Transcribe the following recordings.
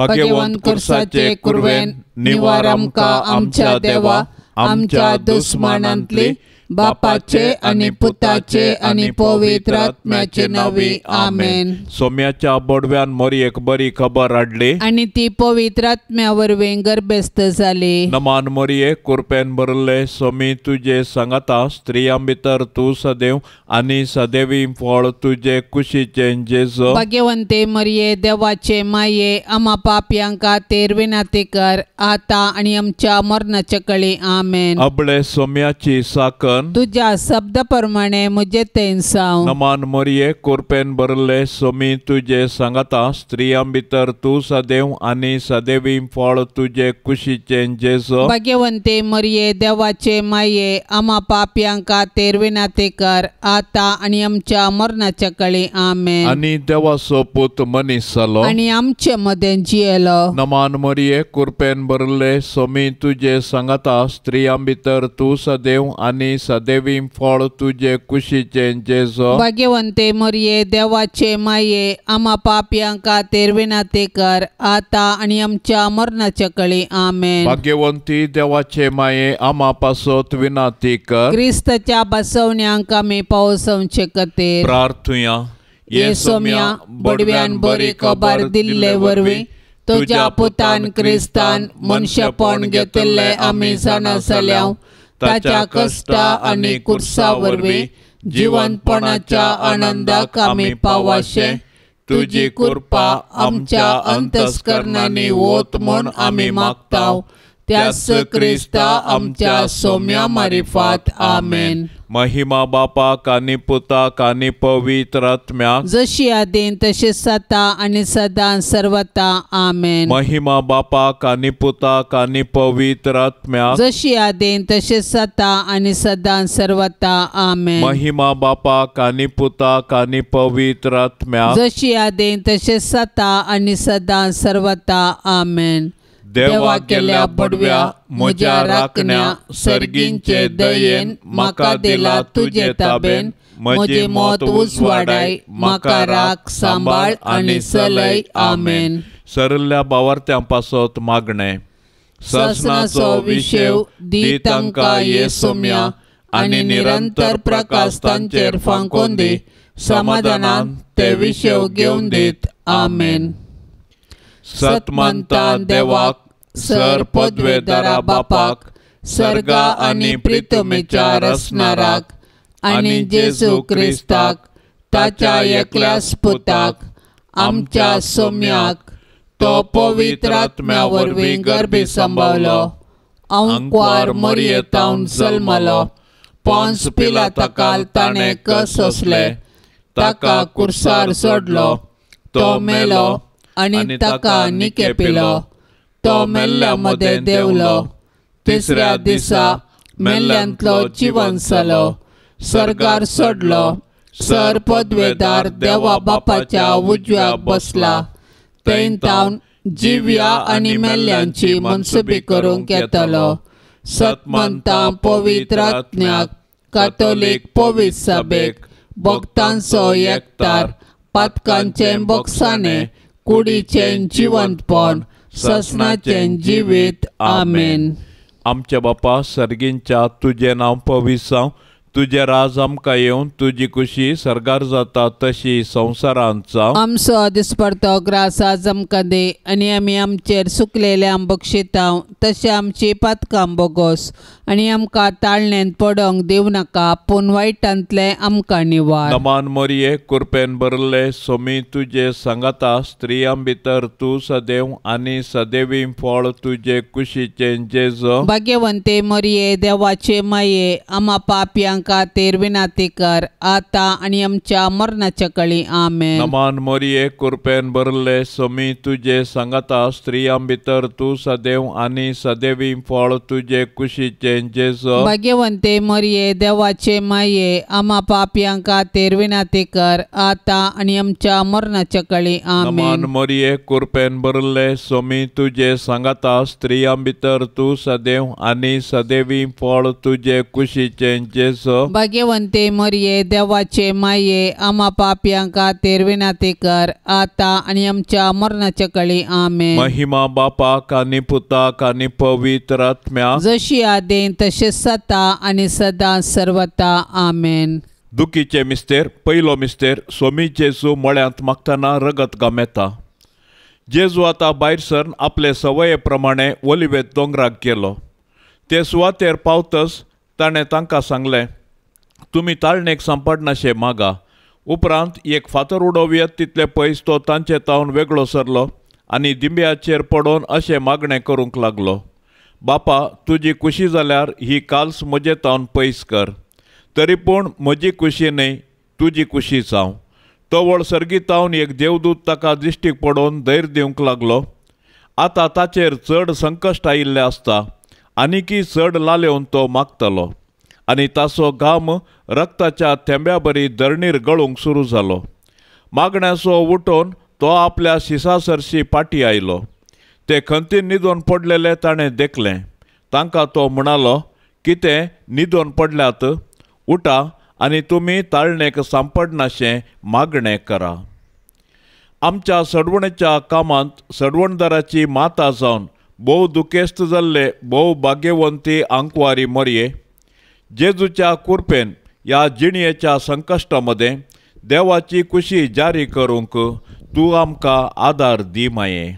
भाग्यवंत कुर्साचे कुरवेन निवार आमकां आमच्या देवा आमच्या दुस्मानांतली बापाचे आनी पुताचे आनी पवित्र आत्म्याचे नांवी आमेन. सोम्याच्या बोडव्यान मोरयेक बरी खबर हाडली आनी ती पवित्र आत्म्या वरवीं गर्भस्थ जाली. नमान मोरये कुरपेन भरले सोमी तुजे सांगाता स्त्रियां भितर तूं सदैव आनी सदैवी फळ तुजे कुशीचें जेजू. भाग्यवंते मरिये देवाचे माये आमा पापयांक खातीर विनंती कर आतां आनी आमच्या मरणाच्या कळी आमेन. अबळे सोम्याची साकन तुज्या शब्द प्रमाणे म्हजे तेंसांव. नमान मोरये कुरपेन भरले सोमी तुजे सांगाता स्त्रियां भितर तूं सदैव आनी सदैवी फळ तुजे कुशीचें जेजू. भाग्यवंते मरिये देवाचे माये आमा पापयांक खातीर विनंती कर आतां आनी आमच्या मरणाच्या कळी आमेन. आनी देवाचो पूत मनीस जालो आनी आमचे मदें जियेलो. नमान मोरये कुरपेन भरले सोमी तुजे सांगाता स्त्रियां भितर तूं सदैव आनी सदैवी फळ तुजे कुशीचें जेजू. भाग्यवंते मरिये देवाचे माये आमा पापयांक खातीर विनंती कर आतां आनी आमच्या मरणाच्या कळी आमेन. भाग्यवंती देवाचे माये आमा पासत विनंती कर. क्रिस्ताच्या बसवण्यांक आमी पावसवचे खातीर प्रार्थुया. ये सोम्या बडव्यान बरी खबर दिल्ले वरवीं तुज्या पुतान क्रिस्तान मनशेपण घेतिल्लें आमी जाणा जाल्या. ताच्या कश्टा आनी कुर्सा वरवीं जिवंतपणाच्या आनंदाक आमी पावाशे तुजी कृपा आमच्या अंतस्करणांनी वत म्हूण आमी मागता. त्याच क्रिस्ता आमच्या सोम्या मारिफात आमेन. महिमा बापाक आनी पुताक आनी पवित्र आत्म्याक जशी आदीन तशी सता आनी सदां सर्वता आमेन. महिमा बापाक आनी पुताक आनी पवित्र आत्म्याक जशी आदीन तशी सता आनी सदां सर्वता आमेन. महिमा बापाक आनी पुताक आनी पवित्र आत्म्याक जशी आदीन तशी सता आनी सदां सर्वता आमेन. देवा केल्या बडव्या म्हज्या राखण्या सर्गींचे दयेन म्हाका दिला तुजे ताबेन म्हजें मत उजवाडाय म्हाका राख सांबाळ आनी चलय आमेन. सरल्या बावार्थ्यां पासत मागणें. सासणाचो विशेव दी तांकां ये सोम्या आनी निरंतर प्रकाश तांचेर फांकोवन दी समाधानान ते विशेव घेवन दीत आमेन. सतमंता देवाक सर पदवेदारा बापाक सर्गा आनी प्रितमेच्या रसनाराक आनी जेजू क्रिस्ताक ताच्या एकल्याच पुताक आमच्या सोम्याक तो पवित्र आत्म्या वरवीं गर्भी सांबावलो अंकवार मरयेतावन जल्मलो पोन्स पिलाताकाल ताणें कस सोंसले ताका कुर्सार सोडलो तो मेलो आनी ताका निकेपिलो तो मेल्ल्या मदें देंवलो तिसऱ्या दिसा मेल्ल्यांतलो जिवन जालो सर्गार सोडलो सर पदवेदार देवा बापाच्या उजव्याक बसला थंय तावन जिव्या आनी मेल्ल्यांची मनसुबी करूंक येतलो. सतमंता पवित्र आत्म्याक कातोलीक पवित्र सभेक भक्तांचो एकतार पातकांचें बोगसाणें कुडीचें जिवंतपण ससनाचें जिवीत आमेन. आमच्या बापा सर्गींच्या तुजें नांव पवित्र जावं तुजें राज आमकां येवन तुजी खुशी सर्गार जाता तशी संवसारांत जावं. आमचो दिसपडतो ग्रास आज आमकां दी आनी आमी आमचेर सुकलेल्यांक बक्षितांव तशें आमची पातकां बोगोस आनी आमकां ताळणेंत पडोंक दिवं नाका पूण वायटांतलें आमकां निवार. नमान मोरये कुरपेन भरले सोमी तुजे सांगाता स्त्रियां भितर तूं सदैव आनी सदैवी फळ तुजे कुशीचें जेजू. भाग्यवंते मोरये देवाचे माये आमा पापयांक खातीर विनंती कर आतां आनी आमच्या मरणाच्या कळी आमेन. नमान मोरये कुरपेन भरले सोमी तुजे सांगाता स्त्रियां भितर तूं सदैव आनी सदैवी फळ तुजे कुशीचें जेजू. भाग्यवंते मोरये देवाचे माये आमा पापयांक खातीर विनंती कर आतां आनी आमच्या मरणाच्या कळी आमेन. नमान मोरये कुरपेन भरले सोमी तुजे सांगाता स्त्रियां भितर तूं सदैव आनी सदैवी फळ तुजे कुशीचें जेजू. भाग्यवंते मरिये देवाचे माये आमा पापयां खातीर विनंती कर आतां आनी आमच्या मरणाच्या कळी आमेन. महिमा बापाक आनी पुताक आनी पवित्र आत्म्याक, जशी आदीं तशें सता आनी सदां सर्वता आमेन. दुखीचे मिस्तेर पयलो मिस्तेर सोमी जेजू मळ्यांत मागतना रगत गामेता. जेजू आतां भायर सरन आपले सवये प्रमाणे ओलिवेत दोंगराक गेलो. ते सुवातेर पावतच ताणें तांकां सांगलें, तुमी ताळणेक सांपडनाशे मागा. उपरांत एक फातर उडोवयत तितले पयस तो तांचे तावन वेगळो सरलो आनी दिंब्याचेर पडोवन अशें मागणें करूंक लागलो, बापा तुजी खुशी जाल्यार ही काल्स म्हजे तावन पयस कर, तरी पूण म्हजी खुशी न्हय तुजी खुशी जावं. तवळ सर्गीतावन एक देवदूत ताका दिश्टीक पडोवन धैर्य दिवंक लागलो. आतां ताचेर चड संकश्ट आयिल्लें आसता आनीकी चड लालेवन तो मागतलो आनी ताचो घाम रक्ताच्या थेंब्या बरी धरणीर गळूंक सुरू जालो. मागण्याचो उठोवन तो आपल्या शिसा सरशी पाटी आयलो. ते खंतीन न्हिदोन पडलेले ताणें देखलें. तांकां तो म्हणालो, कितें न्हिदोन पडल्यात? उठा आनी तुमी ताळणेक सांपडनाशें मागणें करा. आमच्या सडवणेच्या कामांत सडवणदाराची माता जावन भोव दुखेस्त जाल्ले भोव भाग्यवंती आंकवारी मरये जेजूच्या कुरपेन ह्या जिणयेच्या संकश्टा मदें देवाची खुशी जारी करूंक तूं आमकां आदार दी माये.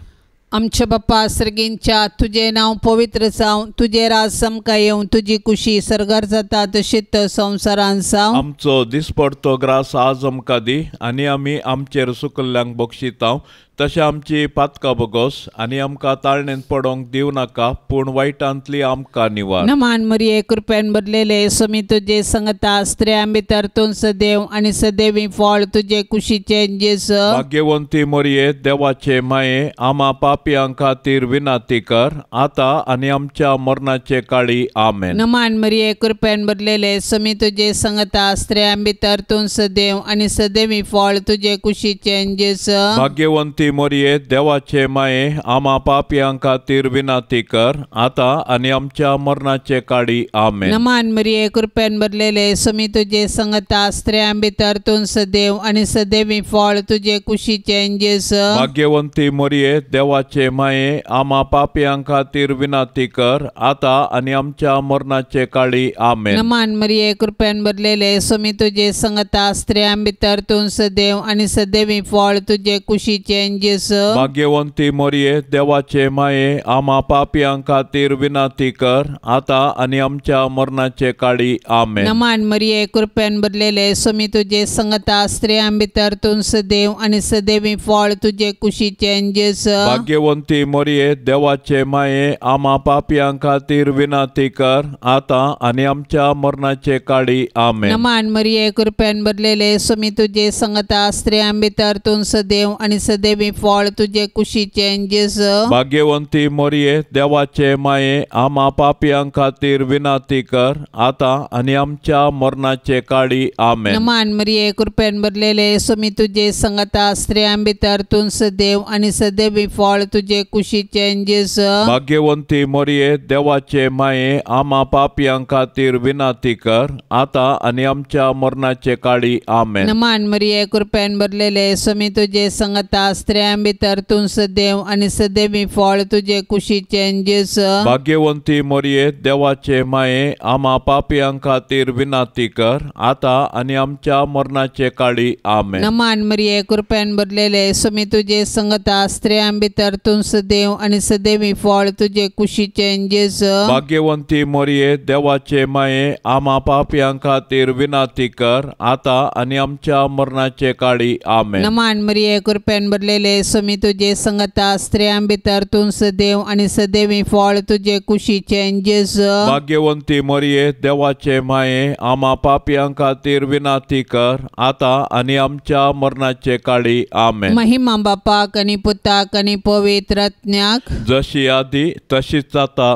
आमच्या बाप्पा सर्गींच्या तुजें नांव पवित्र जावं, तुजें राज आमकां येवं, तुजी खुशी सर्गार जाता तशीच संवसारान जावं. आमचो दिसपडतो ग्रास आज आमकां दी आनी आमी आमचेर सुकल्ल्यांक बक्षितांव तशें आमची पातकां बोगोस आनी आमकां ताळणेंत पडोंक दिवं नाका, पूण वायटांतली आमकां निवार. नमान मरिये कृपेन भरलेले स्वामी तुजे संगता, स्त्रियां भितर तूं सदैव आनी सदैवी फळ तुजे कुशीचें जेजू. भाग्यवंती मरिये देवाचे माये आमा पापयां खातीर विनंती कर आतां आनी आमच्या मरणाचे काळी आमेन. नमान मरिये कृपेन भरलेले स्वामी तुजे संगता, स्त्रियां भितर तूं सदैव आनी सदैवी फळ तुजे कुशीचें जेजू. भाग्यवंती मरिये देवाचे माये आमा पापयां खातीर विनंती कर आतां आनी आमच्या मरणाचे काळी आमेन. नमान मरिये कृपेन भरलेले स्वामी तुजे संगता, स्त्रियां भितर तूं सदैव आनी सदैवी फळ तुजे कुशीचें जेजू. भाग्यवंती मरिये देवाचे माये आमा पापयां खातीर विनंती कर आतां आनी आमच्या मरणाचे काळी आमेन. नमान मरिये कृपेन भरलेले स्वामी तुजे संगता, स्त्रियां भितर तूं सदैव आनी सदैवी फळ तुजे कुशीचें जेजू. भाग्यवंती मरिये देवाचे माये आमा पापयां खातीर विनंती कर आतां आनी आमच्या मरणाचे काळी आमेन. नमान मरिये कृपेन भरलेले स्वामी तुजे संगता, स्त्रियां भितर तूं सदैव आनी सदैवी फळ तुजे कुशीचें जेजू. भाग्यवंती मरिये देवाचे माये आमा पापयां खातीर विनंती कर आतां आनी आमच्या मरणाचे काळी आमेन. नमान मरिये कृपेन भरलेले स्वामी तुजे संगता, स्त्रियां भितर तूं सदैव आनी सदैवी फळ तुजे कुशीचें जेजू. भाग्यवंती मरिये देवाचे माये आमा पापयां खातीर विनंती कर आतां आनी आमच्या मरणाचे काळी आमेन. नमान मरिये कृपेन भरलेले स्वामी तुजे संगता, स्त्रियां भितर तूं सदैव आनी सदैवी फळ तुजे कुशीचें जेजू. भाग्यवंती मरिये देवाचे माये आमा पापयां खातीर विनंती कर आतां आनी आमच्या मरणाचे काळी आमेन. नमान मरिये कृपेन भरलेले स्वामी तुजे संगता, स्त्रियां भितर तूं सदैव आनी सदैवी फळ तुजे कुशीचें जेजू. भाग्यवंती मरिये देवाचे माये आमा पापयां खातीर विनंती कर आतां आनी आमच्या मरणाचे काळी आमेन. नमान मरिये कृपेन भरलेले स्वामी तुजे संगता, स्त्रियां भितर तूं सदैव आनी सदैवी फळ तुजे कुशीचें जेजू. भाग्यवंती मरिये देवाचे माये आमा पापयां खातीर विनंती कर आतां आनी आमच्या मरणाचे काळी आमेन. नमान मरिये कृपेन भरलेले स्वामी तुजे संगता, स्त्रियां भितर तूं सदैव आनी सदैवी फळ तुजे कुशीचें जेजू. भाग्यवंती मरिये देवाचे माये आमा पापयां खातीर विनंती कर आतां आनी आमच्या मरणाचे काळी आमेन. महिमा बापाक आनी पुताक आनी पवित्र आत्म्याक, जशी आदी तशीच आतां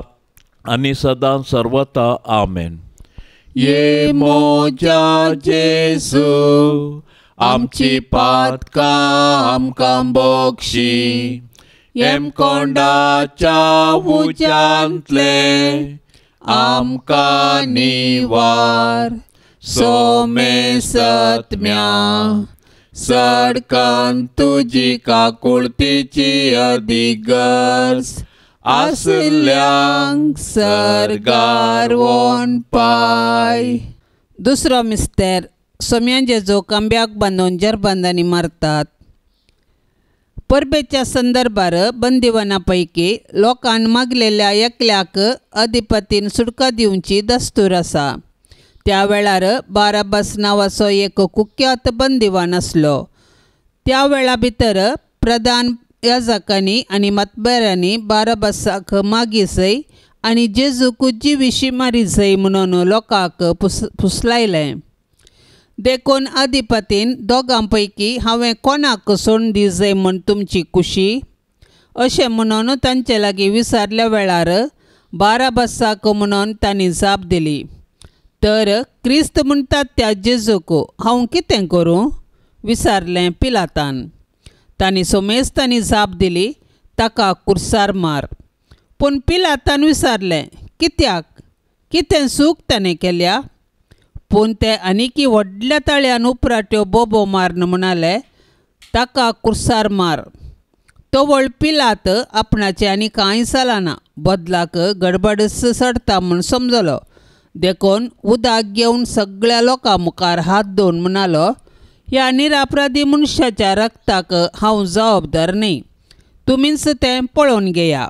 आनी सदां सर्वता आमेन. ये मोजा जेजू आमची पातकां आमकां बक्षी, हेमकोंडाच्या उज्यांतले आमकां निवार. सोमेसत्म्या सडकन तुजी काकुळतीची अदीक गरज आसल्यांक सर्गार वोन पाय. दुसरो मिस्तेर सोम्यान जेजू खांब्याक बांदून जरबंदांनी मारतात. परबेच्या संदर्भार बंदिवाना पैकी लोकान मागलेल्या एकल्याक अधिपतीन सुटका दिवची दस्तूर आसा. त्या वेळार बाराबास नांवाचो एक कुख्यात बंदिवान आसलो. त्या वेळा भितर प्रधान याजकांनी आनी मतबेरांनी बाराबासाक मागीसय आनी जेजूक जिविशी मारीजय म्हणून लोकांक फुसलायलें. देखून अधिपतीन दोगां पैकी हांवें कोणाक सोडून दिजय म्हूण तुमची कुशी अशें म्हणून तांचे लागीं विचारल्या वेळार बाराबासाक म्हणून तांणी जाप दिली. तर क्रिस्त म्हणटात त्या जेजूक हांव कितें करूं विचारलें पिलातान. तांणी सोमेस्तांनी जाप दिली, ताका कुर्सार मार. पूण पिलातान विचारलें, कित्याक, कितें चूक ताणें केल्या? पूण ते आनीकी व्हडल्या ताळ्यान उपराट्यो बोबो मारून म्हणाले, ताका कुर्सार मार. तवळ पिलात आपणाचें आनी कांय जालाना, बदलाक गडबडच चडटा म्हूण समजलो. देखून उदक घेवन सगळ्या लोकां मुखार हात धुवन म्हणालो, ह्या निरापराधी मनशाच्या रक्ताक हांव जबाबदार न्ही, तुमीच तें पळोवन घेया.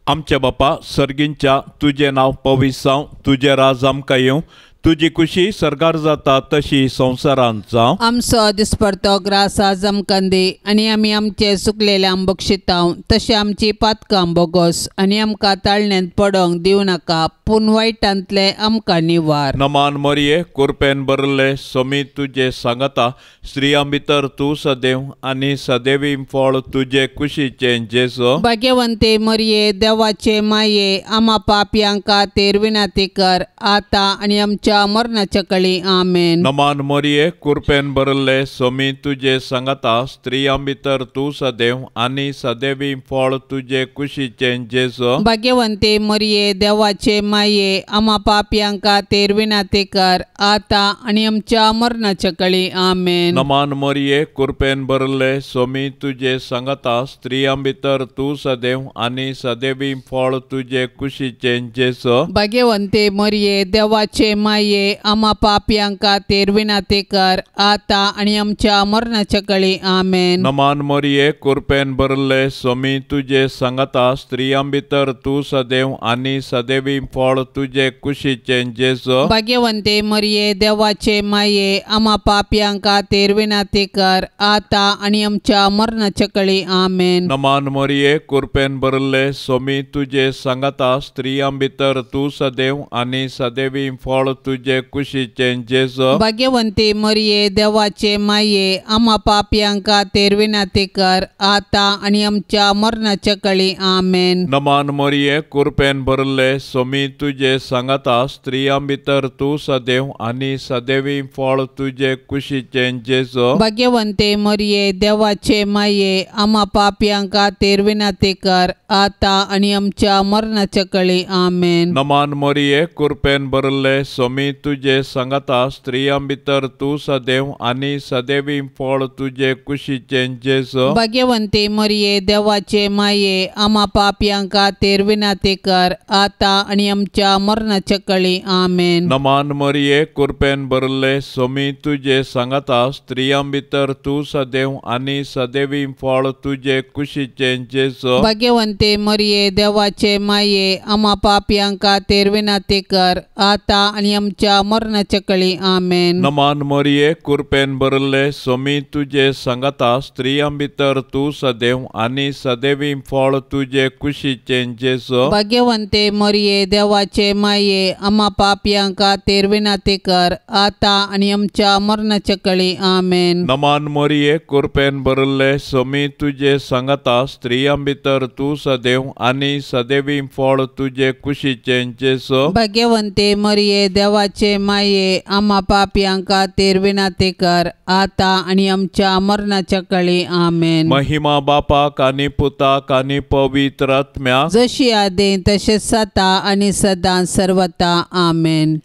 आमच्या बापा सर्गींच्या तुजें नांव पवित्र जावं, तुजें राज आमकां येवं, तुजी कुशी सर्गार जाता तशी संवसारांत जावं. आमचो दिसपडतो ग्रास आज आमकां दी आनी आमी आमचे चुकलेले बक्षितांव तशें आमची पातकां बोगोस आनी आमकां ताळण्यांत पडोंक दिवं नाका, पूण वायटांतले आमकां निवार. नमान मरये कुरपेन भरले सोमी तुजे सांगता, स्त्रियां भितर तूं सदैव आनी सदैवी फळ तुजे कुशीचें जेजू. भाग्यवंते मरये देवाचे माये आमा पापयांक खातीर विनंती कर आतां आनी आमच्या मरणाच्या कळी. आमेन. नमान मरये कुरपेन भरले सोमी तुजे सांगता, स्त्रियां भितर तूं सदैव आनी सदैवी फळ तुजे कुशीचें जेजू. भाग्यवंते मरये देवाचे माये आमा पापयांक खातीर विनंती कर आतां आनी आमच्या मरणाच्या कळी. आमेन. नमान मरये कुरपेन भरले सोमी तुजे सांगता, स्त्रियां भितर तूं सदैव आनी सदैवी फळ तुजे कुशीचें जेजू. भाग्यवंते मरये देवाचे माये आमा पापयांक खातीर विनंती कर आतां आनी आमच्या मरणाच्या कळी. आमेन. नमान मरये कुरपेन भरले सोमी तुजे सांगता, स्त्रियां भितर तूं सदैव आनी सदैवी फळ तुजे कुशीचें जेजू. भाग्यवंते मरये देवाचे माये आमा पापयांक खातीर विनंती कर आतां आनी आमच्या मरणाच्या कळी. आमेन. नमान मरये कुरपेन भरले सोमी तुजे सांगता, स्त्रियां भितर तूं सदैव आनी सदैवी फळ तुजे कुशीचें जेजू. भाग्यवंती मरये देवाचे माये आमा पापयांक खातीर विनंती कर आतां आनी आमच्या मरणाच्या कळी. आमेन. नमान मरये कुरपेन भरले सोमी तुजे सांगता, स्त्रियां भितर तूं सदैव आनी सदैवी फळ तुजे कुशीचें जेजू. भाग्यवंते मरये देवाचे माये आमा पापयांक खातीर विनंती कर आतां आनी आमच्या मरणाच्या कळी. आमेन. नमान मरये कुरपेन भरले सोमी तुजे सांगता, स्त्रियां भितर तूं सदैव आनी सदैवी फळ तुजे कुशीचें जेजू. भाग्यवंते मरये देवाचे माये आमा पापयांक खातीर विनंती कर आतां आनी आमच्या मरणाच्या कळी. आमेन. नमान मरये कुरपेन भरले सोमी तुजे सांगता, स्त्रियां भितर तूं सदैव आनी सदैवी फळ तुजे कुशीचें जेजू. भाग्यवंते मरये देवाचे माये आमा पापयांक खातीर विनंती कर आतां आनी आमच्या मरणाच्या कळी. आमेन. नमान मरये कुरपेन भरले सोमी तुजे सांगता, स्त्रियां भितर तूं सदैव आनी सदैवी फळ तुजे कुशीचें जेजू. भाग्यवंते मरये देवाचे माये आमा पापयांक खातीर विनंती कर आतां आनी आमच्या मरणाच्या कळी. आमेन. नमान मरये कुरपेन भरले सोमी तुजे सांगता, स्त्रियां भितर तूं सदैव आनी सदैवी फळ तुजे कुशीचें जेजू. भाग्यवंते मरये देवाचे माये आमा पापयांक खातीर विनंती कर आतां आनी आमच्या मरणाच्या कळी. आमेन. महिमा बापाक आनी पुताक आनी पवित्र आत्म्याक, जशी आदीं तशें सता आनी सदां सर्वता. आमेन.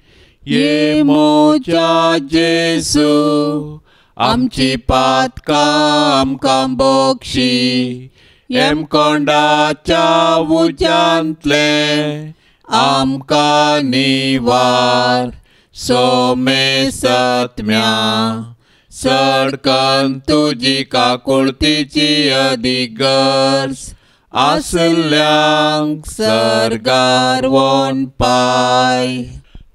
ये मोजा जेजू आमची पातकां आमकां बक्षी येमकोंडाच्या उज्यांतलें आमकां निवार सोमेसत्म्या सडकन तुजी काकुळतीची अदीक गरज आसल्यांक सर्गार वोन पाय.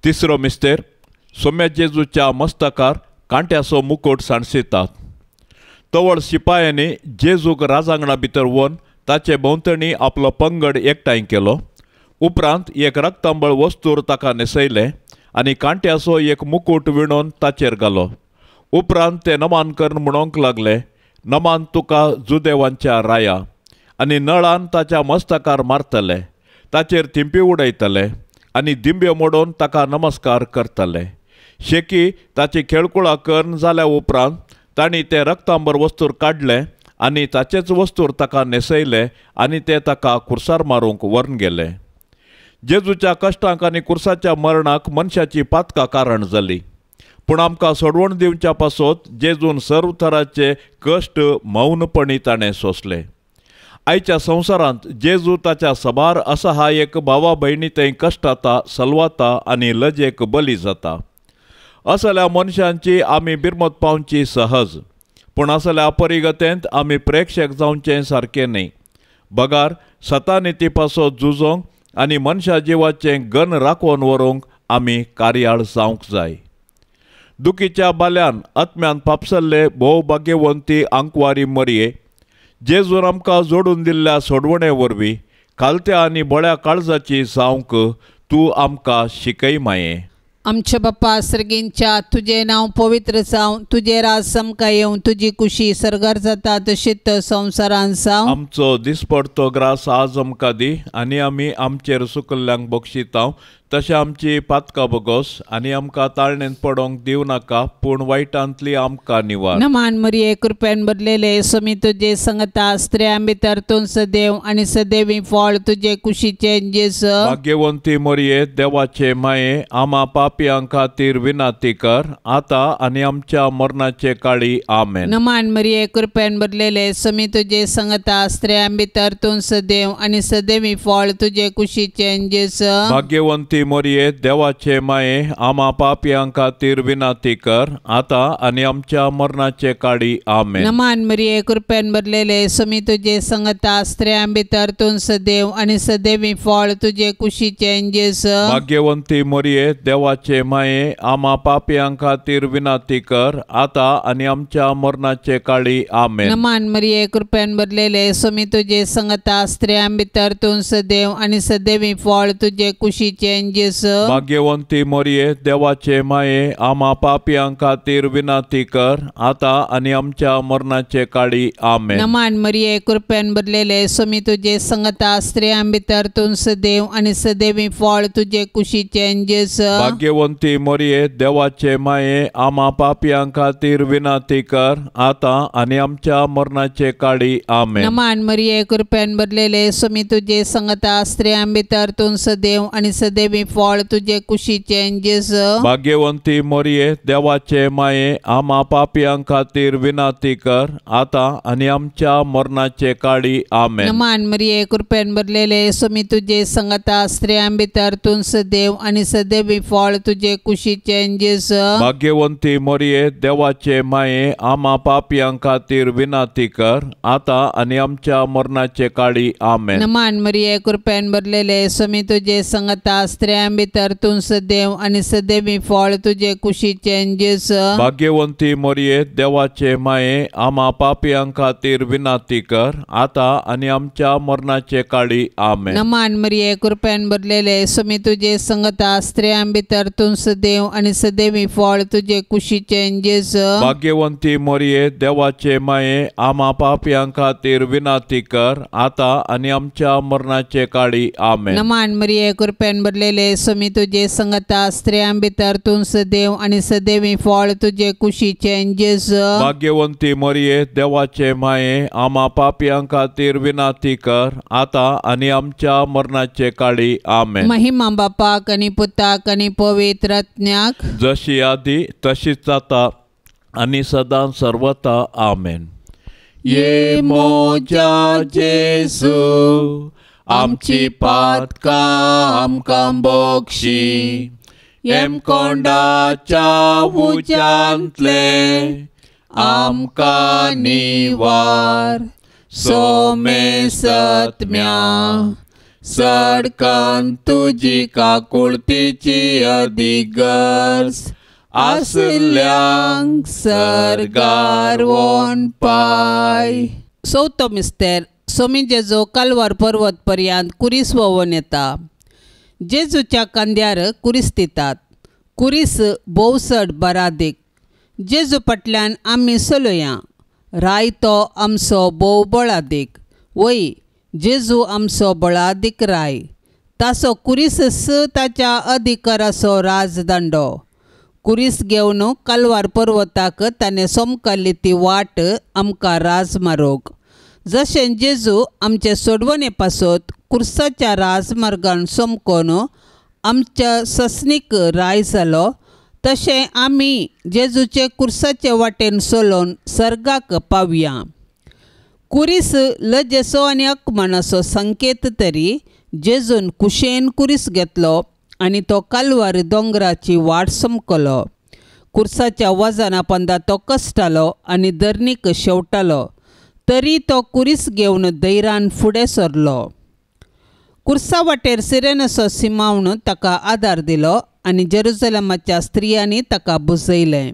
तिसरो मिस्तेर सोम्या जेजूच्या मस्तकार कांट्याचो मुकुट सांडसितात. तवळ शिपायांनी जेजूक राजांगणा भितर व्हरून ताचे भोंवतणी आपलो पंगड एकठांय केलो. उपरांत एक रक्तांबळ वस्तूर ताका न्हेसयलें आनी कांट्याचो एक मुकुट विणून ताचेर घालो. उपरांत ते नमान करून म्हणूंक लागले, नमान तुका जुदेवांच्या राया. आनी नळान ताच्या मस्तकार मारतले, ताचेर थिंपी उडयतले आनी दिंब्यो मोडून ताका नमस्कार करतले. शेकी ताची खेळकुळा करून जाल्या उपरांत तांणी तें रक्तांबर वस्तूर काडलें आनी ताचेच वस्तूर ताका न्हेसयले आनी ते ताका कुर्सार मारूंक व्हरून गेले. जेजूच्या कश्टांक आनी कुर्साच्या मरणाक मनशाची पातकां कारण जाली, पूण आमकां सोडवण दिवच्या पासत जेजून सर्व थराचे कश्ट मौनपणी ताणें सोंसले. आयच्या संवसारांत जेजू ताच्या सबार असहायक भावा भयणी थंय कश्टाता, सलवाता आनी लजेक बली जाता. असल्या मनशांची आमी बिरमत पावची सहज, पूण असल्या परिगतेंत आमी प्रेक्षक जावचें सारकें न्हय. बगार सतानिती पासत झुजोंक आनी मनशा जिवाचें गन राखून व्हरूंक आमी कार्याळ जावंक जाय. दुखीच्या बाल्यान आत्म्यान फापसल्ले भोव भाग्यवंती आंकवारी मरये जेजून आमकां जोडून दिल्ल्या सोडवणे वरवीं खालत्या आनी बळ्या काळजाची जावंक तूं आमकां शिकय माये. आमच्या बाप्पा सर्गींच्या तुजें नांव पवित्र जावं, तुजें राज आमकां येवं, तुजी कुशी सर्गार जाता तशीच संवसारान जावं. आमचो दिसपडतो ग्रास आज आमकां दी आनी आमी आमचेर सुकल्ल्यांक बक्षितांव तशें आमची पातकां बगोस आनी आमकां ताळणेंत पडोंक दिवं नाका, पूण वायटांतली आमकां निवार. नमान मरिये कृपेन भरलेले समी तुजे संगता, स्त्रियां भितर तूं सदैव आनी सदैवी फळ तुजे कुशीचें जेजू. भाग्यवंती मरिये देवाचे माये आमा पापयां खातीर विनाती कर आतां आनी आमच्या मरणाचे काळी. आमेन. नमान मरिये कृपेन भरलेले समी तुजे संगता, स्त्रियां भितर तूं सदैव आनी सदैवी फळ तुजे कुशीचें जेजू. भाग्यवंती मरिये देवाचे माये आमा पापयां खातीर विनाती कर आतां आनी आमच्या मरणाचे काळी. आमेन. नमान मरिये कृपेन भरलेले समी तुजे संगता, स्त्रियां भितर तूं सदैव आनी सदैवी फळ तुजे कुशीचें जेजू. भाग्यवंती मरिये देवाचे माये आमा पापयां खातीर विनाती कर आतां आनी आमच्या मरणाचे काळी. आमेन. नमान मरिये कृपेन भरलेले समी तुजे संगता, स्त्रियां भितर तूं सदैव आनी सदैवी फळ तुजे कुशीचें जेजू. भाग्यवंती मरिये देवाचे माये आमा पापयां खातीर विनाती कर आतां आनी आमच्या मरणाचे काळी. आमेन. नमान मरिये कृपेन भरलेले समी तुजे संगता, स्त्रियां भितर तूं सदैव आनी सदैवी फळ तुजे कुशीचें जेजू. भाग्यवंती मरिये देवाचे माये आमा पापयां खातीर विनाती कर आतां आनी आमच्या मरणाचे काळी. आमेन. नमान मरिये कृपेन भरलेले समी तुजे संगता, स्त्रियां भितर तूं सदैव आनी सदैवी फळ तुजे कुशीचें जेजू. भाग्यवंती मरिये देवाचे माये आमा पापयां खातीर विनाती कर आतां आनी आमच्या मरणाचे काळी. आमेन. नमान मरिये कृपेन भरलेले समी तुजे संगता, स्त्रियां भितर तूं सदैव आनी सदैवी फळ तुजे कुशीचें जेजू. भाग्यवंती मरिये देवाचे माये आमा पापयां खातीर विनाती कर आतां आनी आमच्या मरणाचे काळी. आमेन. नमान मरिये कृपेन भरलेले समी तुजे संगता, स्त्रियां भितर तूं सदैव आनी सदैवी फळ तुजे कुशीचें जेजू. भाग्यवंती मरिये देवाचे माये आमा पापयां खातीर विनाती कर आतां आनी आमच्या मरणाचे काळी. आमेन. नमान मरिये कृपेन भरलेले समी तुजे संगता, स्त्रियां भितर तूं सदैव आनी सदैवी फळ तुजे कुशीचें जेजू. भाग्यवंती मरिये देवाचे माये आमा पापयां खातीर विनाती कर आतां आनी आमच्या मरणाचे काळी. आमेन. नमान मरिये कृपेन भरलेले भरलेले सोमी तुजे संगता स्त्रियां भितर तूं सदैव आनी सदैवी फळ तुजे कुशीचें जेजू भाग्यवंती मरिये देवाचे माये आमा पापयां खातीर विनाती कर आतां आनी आमच्या मरणाचे काळी आमेन. महिमा बापाक आनी पुताक आनी पवित्र आत्म्याक जशी आदी तशीच आतां आनी सदां सर्वता आमेन. ये मोजा जेजू आमची पातकां आमकां बक्षी हेमकोंडाच्या उज्यांतले आमकां निवार सोमे सत्म्या सडकन तुजी काकुळतीची अदीक गरज आसल्यांक सर्गार वोन पाय. चवथो मिस्तेर सोमी जेजू कालवार पर्वत पर्यंत कुरीस व्होंवून येता. जेजूच्या खांद्यार कुरीस दितात. कुरीस भोव चड बरादीक. जेजू फाटल्यान आमी चलया. राय तो आमचो भोव बळादीक. वय जेजू आमचो बळादीक राय. ताचो कुरीस ताच्या अधिकाराचो राजदंडो. कुरीस घेवन कालवार पर्वताक ताणें सोमकाल्ली ती वाट आमकां राजमार्ग. जशें जेजू आमचे सोडवणे पासत कुर्साच्या राजमार्गान सोमकोन आमच्या ससनीक राय जालो तशें आमी जेजूचे कुर्साचे वाटेन चलोवन सर्गाक पावया. कुरीस लजेचो आनी अकमानाचो संकेत तरी जेजून कुशेन कुरीस घेतलो आनी तो कालवार दोंगराची वाट समकलो. कुर्साच्या वजना पंदा तो कश्टालो आनी धरणीक शेवटालो तरी तो कुरीस घेवन धैर्यान फुडें सरलो. कुर्सा वाटेर सिरेनाचो सिमावन ताका आदार दिलो आनी जेरुजलमाच्या स्त्रियांनी ताका बुजयलें.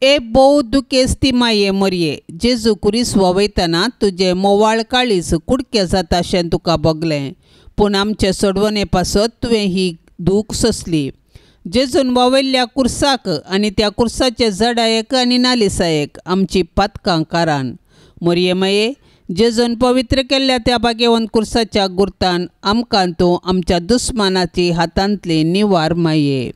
ए भोव दुखेस्ती माये मरये जेजू कुरीस व्हांवयतना तुजें मोवाळ काळीज कुडके जाता अशें तुका भोगलें पूण आमचे सोडवणे पासत तुवें ही दूख सोंसली. जेजून व्हांवयल्ल्या कुर्साक आनी त्या कुर्साचे जडायेक आनी नालिसायेक आमची पातकां कारान मरये माये जेजून पवित्र केल्ल्या त्या भाग्यवंत कुर्साच्या गुर्तान आमकां तूं आमच्या दुस्मानाची हातांतली निवार माये.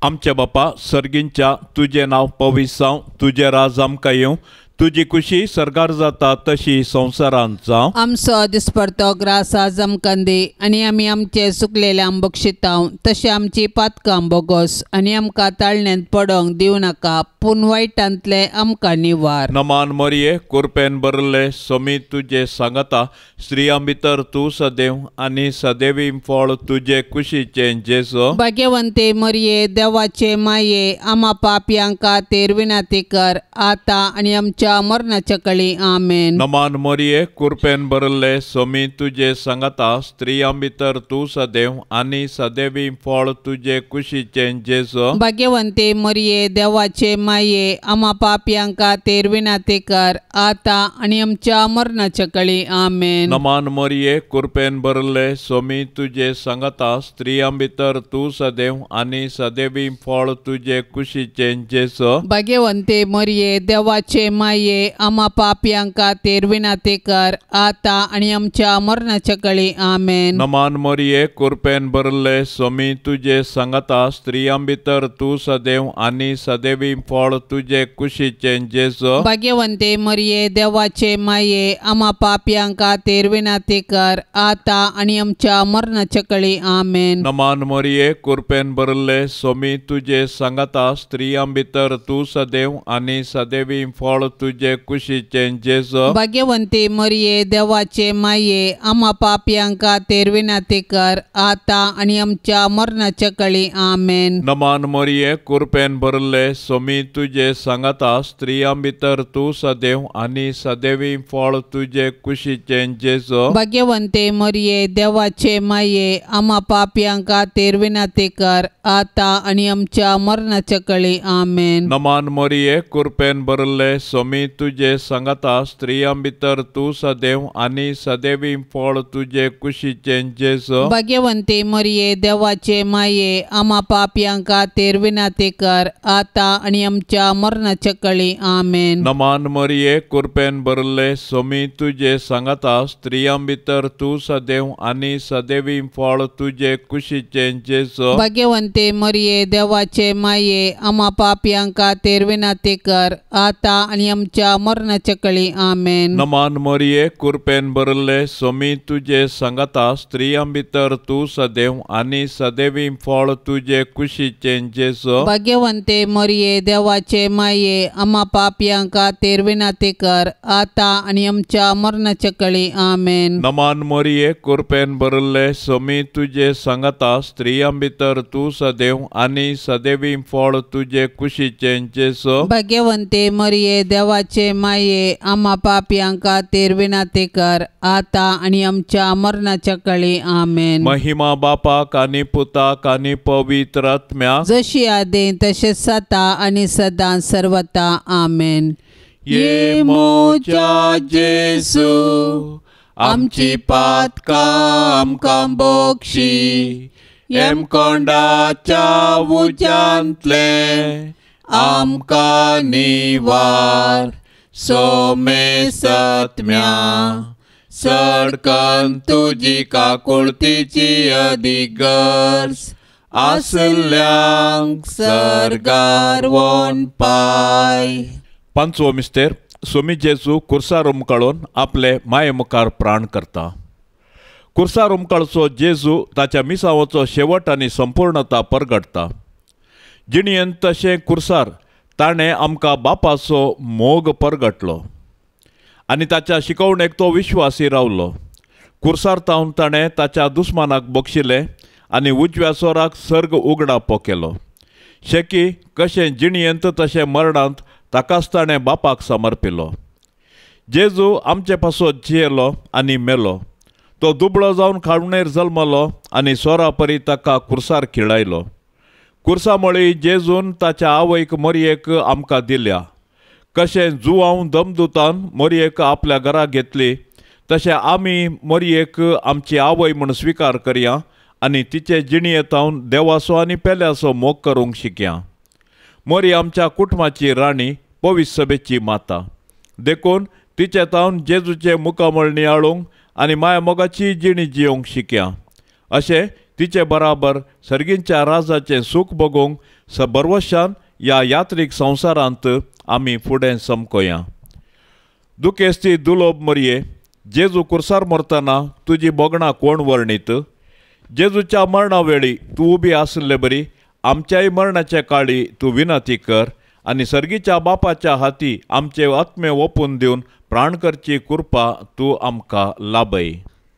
आमच्या बापा सर्गींच्या तुजें नांव पवित्र जावं, तुजें राज आमकां येवं, तुजी खुशी सर्गार जाता तशी संवसारांत जावं. आमचो दिसपडतो ग्रास आज आमकां दी आनी आमी आमचे सुकलेल्यांक बक्षितांव तशें आमची पातकां बोगोस आनी आमकां ताळण्यांत पडोंक दिवं नाका पूण वायटांतले आमकां निवार. नमान मरिये कुरपेन भरले सोमी तुजे सांगता स्त्रियां भितर तूं सदैव आनी सदैवी फळ तुजे कुशीचें जेजू. भाग्यवंते मरिये देवाचे माये आमा पापयां खातीर विनंती कर आतां आनी आमच्या मरणाच्या कळी आमेन. नमान मरिये कुरपेन भरले सोमी तुजे सांगता स्त्रियां भितर तूं सदैव आनी सदैवी फळ तुजे कुशीचें जेजू. भाग्यवंते मरिये देवाचे माये आमा पापयां खातीर विनंती कर आतां आनी आमच्या मरणाच्या कळी आमेन. नमान मरिये कुरपेन भरले सोमी तुजे सांगता स्त्रियां भितर तूं सदैव आनी सदैवी फळ तुजे कुशीचें जेजू. भाग्यवंते मरिये देवाचे माये आमा पापयां खातीर विनंती कर आतां आनी आमच्या मरणाच्या कळी आमेन. नमान मरिये कुरपेन भरले सोमी तुजे सांगता स्त्रियां भितर तूं सदैव आनी सदैवी फळ तुजे कुशीचें जेजू. भाग्यवंते मरिये देवाचे माये आमा पापयां खातीर विनंती कर आतां आनी आमच्या मरणाच्या कळी आमेन. नमान मरिये कुरपेन भरले सोमी तुजे सांगता स्त्रियां भितर तूं सदैव आनी सदैवी फळ तुजे कुशीचें जेजू. भाग्यवंती मरिये देवाचे माये आमा पापयां खातीर विनंती कर आतां आनी आमच्या मरणाच्या कळी आमेन. नमान मरिये कुरपेन भरले सोमी तुजे सांगता स्त्रियां भितर तूं सदैव आनी सदैवी फळ तुजे कुशीचें जेजू. भाग्यवंते मरिये देवाचे माये आमा पापयां खातीर विनंती कर आतां आनी आमच्या मरणाच्या कळी आमेन. नमान मरिये कुरपेन भरले सोमी सोमी तुजे सांगाता, स्त्रियां भितर तूं सदैव आनी सदैवी फळ तुजे कुशीचें जेजू। भाग्यवंती मरिये देवाचे माये, आमा पापयां खातीर विनंती कर, आतां आनी आमच्या मरणाच्या कळी। आमेन। नमान मरिये, कृपेन भरले, सोमी तुजे सांगाता, स्त्रियां भितर तूं सदैव आनी सदैवी फळ तुजे कुशीचें जेजू। भाग्यवंती मरिये देवाचे माये, आमा पापयां खातीर विनंती कर, आतां आनी आमच्या मरणाच्या कळी। आमेन। नमान मरिये, कृपेन भरले, सोमी तुजे सांगाता, स्त्रियां भितर तूं सदैव आनी सदैवी फळ तुजे कुशीचें जेजू। भाग्यवंते मरिये देवाचे माये, आमा पापयां खातीर विनंती कर, आतां आनी आमच्या मरणाच्या कळी। आमेन। नमान मरिये, कृपेन भरले, सोमी तुजे सांगाता, स्त्रियां भितर तूं सदैव आनी सदैवी फळ तुजे कुशीचें जेजू। भाग्यवंते मरिये देवाचे माये, आमा पापयां खातीर विनंती कर, आतां आनी आमच्या मरणाच्या कळी। आमेन। महिमा बापाक आनी पुताक आनी पवित्र आत्म्याक, जशी आदी तशें सता आनी सदां सर्वता। आमेन। ये म्हज्या जेजू, आमची पातकां आमकां बक्षी, हेमकोंडाच्या उज्यांतलें आमकां निवार, सोमे सत्म्या सडकन तुजी काकुळतीची अदीक गरज आसल्यांक सर्गार वोन पाय। पांचवो मिस्तेर, सोमी जेजू कुर्सार उमकाळून आपले माये मुखार प्राण करता। कुर्सार उमकाळचो जेजू ताच्या मिसावाचो शेवट आनी संपूर्णता परगटता। जिणयेन तशें कुर्सार ताणें आमकां बापाचो मोग परगटलो आनी ताच्या शिकवणेक तो विश्वासी रावलो। कुर्सार तावन ताणें ताच्या दुस्मानाक बक्षिलें आनी उजव्या सोराक सर्ग उगडापो केलो। शेकी कशें जिणयेंत तशें मरणांत ताकाच ताणें बापाक समर्पिलो। जेजू आमचे पासत जियेलो आनी मेलो। तो दुबळो जावन खावणेर जल्मलो आनी सोरा परी ताका कुर्सार खिळायलो। कुर्सा मळी जेजून ताच्या आवयक मरयेक आमकां दिल्या। कशें जुवांव दमदुतान मरयेक आपल्या घरा घेतली तशें आमी मरयेक आमची आवय म्हूण स्विकार करया आनी तिचे जिणयेंत देवाचो आनी पेल्याचो मोग करूंक शिकया। मरी आमच्या कुटुंबाची राणी, पवित्र सभेची माता, देखून तिचे तावन जेजूचें मुखामळ नियाळूंक आनी माया मोगाची जिणी जियोंक शिकया। अशें तिचे बराबर सर्गींच्या राजाचें सूख भोगूंक सबरवशान ह्या यात्रीक संवसारांत आमी फुडें समकोया। दुखेस्ती दुलोब मरये, जेजू कुर्सार मरतना तुजी भोगणां कोण वर्णीत? जेजूच्या मरणा वेळी तूं उबी आशिल्ले बरी आमच्याय मरणाच्या काळी तूं विनंती कर आनी सर्गीच्या बापाच्या हाती आमचे आत्मे ओपून दिवन प्राण करची कृपा तूं आमकां लाभय।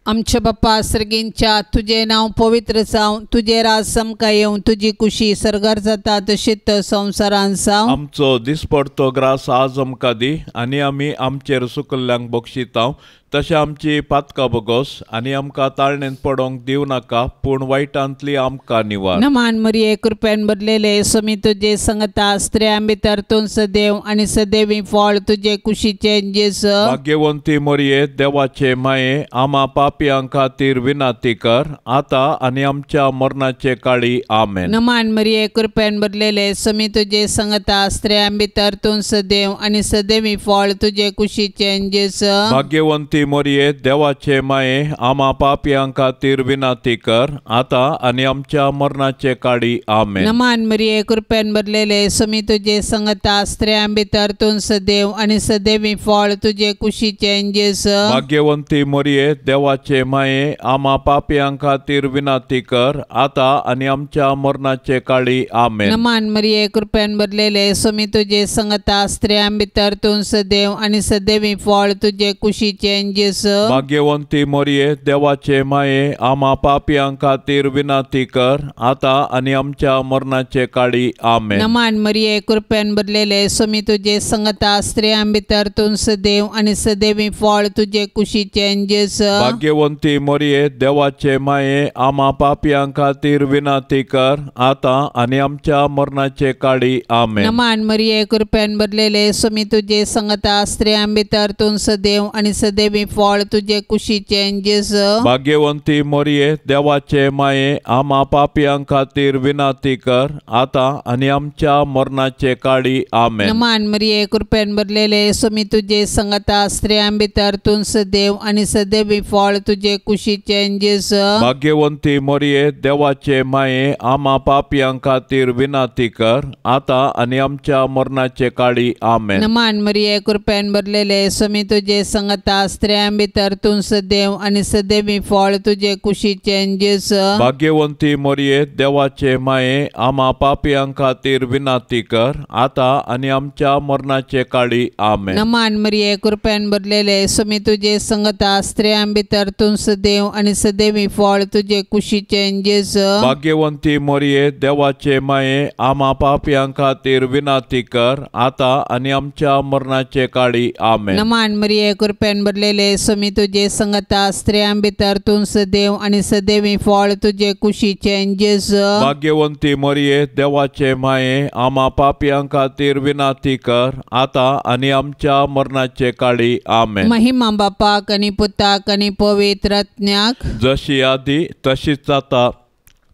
आमच्या बाप्पा सर्गींच्या, तुजें नांव पवित्र जावं, तुजें राज समकां येवं, तुजी कुशी सर्गार जाता तशीच संवसारान जावं। आमचो दिसपडतो ग्रास आज आमकां दी आनी आमी आमचेर सुकल्ल्यांक बक्षितांव तशें आमची पातकां बोगोस आनी आमकां ताळणेंत पडोंक दिवं नाका, पूण वायटांतली आमकां निवार। नमान मरिये, कृपेन भरलेले, स्वामी तुजे संगता, स्त्रियां भितर तूं सदैव आनी सदैवी फळ तुजे कुशीचें जेजू। भाग्यवंती मरिये, देवाचे माये, आमा पापयां खातीर विनंती कर, आतां आनी आमच्या मरणाचे काळी। आमेन। नमान मरिये, कृपेन भरलेले, स्वामी तुजे संगता, स्त्रियां भितर तूं सदैव आनी सदैवी फळ तुजे कुशीचें जेजू। भाग्यवंती मरिये, देवाचे माये, आमा पापयां खातीर विनंती कर, आतां आनी आमच्या मरणाचे काळी। आमेन। नमान मरिये, कृपेन भरलेले, स्वामी तुजे संगता, स्त्रियां भितर तूं सदैव आनी सदैवी फळ तुजे कुशीचें जेजू। भाग्यवंती मरिये, देवाचे माये, आमा पापयां खातीर विनंती कर, आतां आनी आमच्या मरणाचे काळी। आमेन। नमान मरिये, कृपेन भरलेले, स्वामी तुजे संगता, स्त्रियां भितर तूं सदैव आनी सदैवी फळ तुजे कुशीचें जेजू। भाग्यवंती मोरये देवाचे माये आमा पापयां खातीर विनंती कर आता आनी आमच्या मरणाचे काळी आमेन। नमान मरिये कृपेन भरलेले स्वामी तुझे संगता स्त्रियां भितर तूं सदैव आनी सदैवी फळ तुझे कुशीचे जेजू। भाग्यवंती मोरये देवाचे माये आमा पापयां खातीर विनंती कर आता आनी आमच्या मरणाचे काळी आमेन। नमान मरिये कृपेन भरलेले स्वामी तुझे संगता स्त्रियां भितर तूं सदैव आनी सदैवी फळ तुझे कुशीचे जेजू। भाग्यवंती मोरये देवाचे माये आमा पापयां खातीर विनंती कर आता आनी आमच्या मरणाचे काळी आमेन। नमान मरिये कृपेन भरलेले स्वामी तुझे संगता स्त्रियां भितर तूं सदैव आनी सदैवी फळ तुझे कुशीचे जेजू। भाग्यवंती मोरये देवाचे माये आमा पापयां खातीर विनंती कर आता आनी आमच्या मरणाचे काळी आमेन। नमान मरिये कृपेन भरलेले स्वामी तुझे संगता स्त्रियां भितर तूं सदैव आनी सदैवी फळ तुझे कुशीचे जेजू। भाग्यवंती मोरये देवाचे माये आमा पापयां खातीर विनंती कर आता आनी आमच्या मरणाचे काळी आमेन। नमान मरिये कृपेन भरलेले स्वामी तुझे संगता स्त्रियां भितर तूं सदैव आनी सदैवी फळ तुझे कुशीचे जेजू। भाग्यवंती मोरये देवाचे माये आमा पापयां खातीर विनंती कर आता आनी आमच्या मरणाचे काळी आमेन। नमान मरिये कृपेन भरलेले स्वामी तुझे संगता स्त्रियां भितर तूं सदैव आनी सदैवी फळ तुझे कुशीचे जेजू। भाग्यवंती मोरये देवाचे माये आमा पापयां खातीर विनंती कर आता आनी आमच्या मरणाचे काळी आमेन। महिमा बापाक आनी पुताक आनी पवित्र आत्म्याक, जशी आदी तशीच आता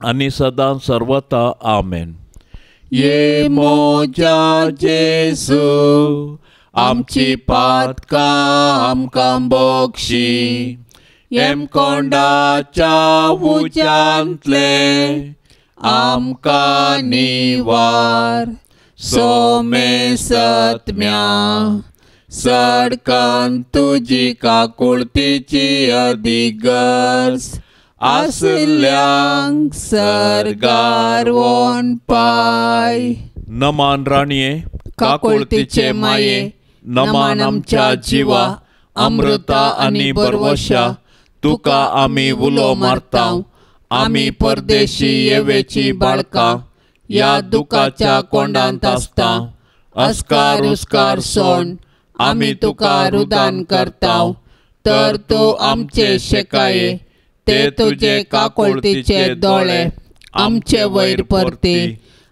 आनी सदां सर्वता आमेन। ये मोजा जेजू आमची पातकां आमकां बक्षी, हेमकोंडाच्या उज्यांतले आमकां निवार, सोमे सत्म्या सडकन तुजी काकुळतीची अदिगर्ज आसल्यांक सर्गार वोन पाय। नमान राणये काकुळतीचे माये, नमान आमच्या जिवा अमृता आनी बरवशा, तुका आमी उलो मारता, आमी परदेशी येवेची बाळकां ह्या दुखाच्या कोंडांत आसता, अस्कार उस्कार सोण आमी तुका रुदान करता, तर तूं आमचे शेकाये ते तुजे काकुळतीचे दोळे आमचे वयर परती